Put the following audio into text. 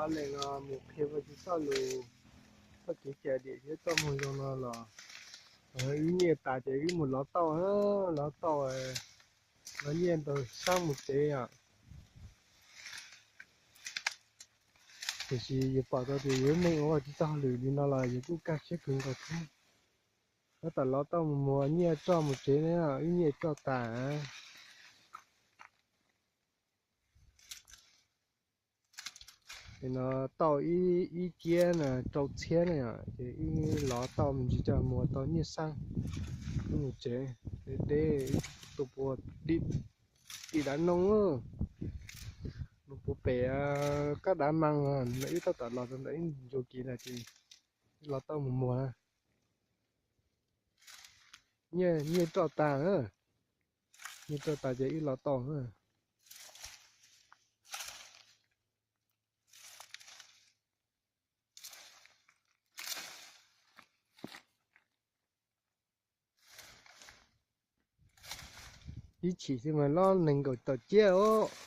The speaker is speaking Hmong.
Neeg no mus qhia vaj tsis txoj lus, txoj kev cais diam thiab txoj moo zoo no los, wb nyiaj tas ces wb mus lov tauj, lov tauj, lov nyiaj ntau sab mus tsev os. Tiam sis yus pom tau tias yus lub neej ua vaj tsis txoj hauj lwm li no los yus kuj kaj siab kawg nkaus thiab. Tab tom lov tauj mus muag nyiaj roj mus tsev ne, wb nyiaj roj tas. No tauj ib kiab na rau txhiab na yom, ces wb lov tauj me ntsis coj muag tau nyiaj xab, wb mus tsev. Deb deb, tus puav dim dav noo, mus puav pem kab dav mas no, wb tab tom los rau ntawm ib ncua kiv na ces wb lov tauj mus muag na. Nyiaj roj tas, nyiaj roj tas ces wb lov tauj. Ib chim xwb mas loj nees nkaum tawm ciab os.